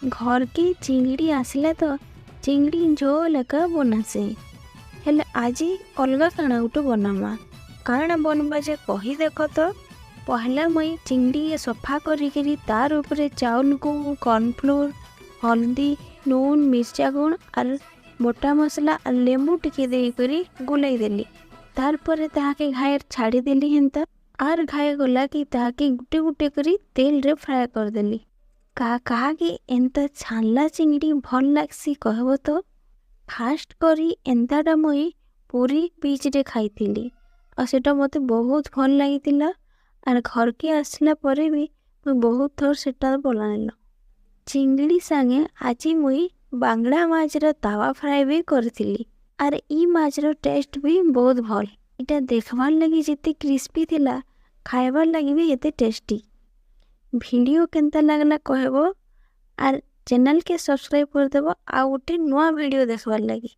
ଘରକେ ଚିଙ୍ଗଡ଼ି ଆସିଲେ ତ ଚିଙ୍ଗଡ଼ି ଝୋଲ ଏକା ବନାସି। ହେଲେ ଆଜି ଅଲଗା କାଣା ଗୋଟେ ବନାମା। କାଣା ବନବା ଯେ କହି ଦେଖ ତ। ପହଲା ମୁଇଁ ଚିଙ୍ଗଡ଼ି ସଫା କରିକିରି ତାର ଉପରେ ଚାଉଲକୁ କର୍ଣ୍ଣଫ୍ଲୋର, ହଳଦୀ, ନୁନ୍, ମିର୍ଚା ଗୁଣ୍ଡ ଆର୍ ମୋଟା ମସଲା ଆର୍ ଲେମ୍ବୁ ଟିକେ ଦେଇକରି ଗୁଲେଇ ଦେଲି। ତାରପରେ ତାହାକେ ଘାଏର ଛାଡ଼ିଦେଲି ହେନ୍ତା। ଆର୍ ଘାଏ ଗଲା କି ତାହାକେ ଗୁଟେ ଗୁଟେ କରି ତେଲରେ ଫ୍ରାଏ କରିଦେଲି। କାହା କାହାକେ ଏନ୍ତା ଛାନଲା ଚିଙ୍ଗଡ଼ି ଭଲ୍ ଲାଗ୍ସି କହିବ ତ? ଫାଷ୍ଟ କରି ଏନ୍ତାଟା ମୁଇଁ ପୁରୀ ବିଚ୍ରେ ଖାଇଥିଲି ଆଉ ସେଟା ମୋତେ ବହୁତ ଭଲ୍ ଲାଗିଥିଲା। ଆର୍ ଘରକେ ଆସିଲା ପରେ ବି ମୁଇଁ ବହୁତ ଥର ସେଟା ବନାଇଲ। ଚିଙ୍ଗଡ଼ି ସାଙ୍ଗେ ଆଜି ମୁଇଁ ବାଙ୍ଗଡ଼ା ମାଛର ତାୱା ଫ୍ରାଏ ବି କରିଥିଲି। ଆର୍ ଇ ମାଛର ଟେଷ୍ଟ ବି ବହୁତ ଭଲ୍। ଏଇଟା ଦେଖବାର୍ ଲାଗି ଯେତେ କ୍ରିସ୍ପି ଥିଲା, ଖାଇବାର୍ ଲାଗି ବି ଏତେ ଟେଷ୍ଟି। ଭିଡ଼ିଓ କେନ୍ତା ଲାଗଲା କହିବ ଆର୍ ଚ୍ୟାନେଲ୍କେ ସବସ୍କ୍ରାଇବ୍ କରିଦେବ ଆଉ ଗୋଟେ ନୂଆ ଭିଡ଼ିଓ ଦେଖବାର୍ ଲାଗି।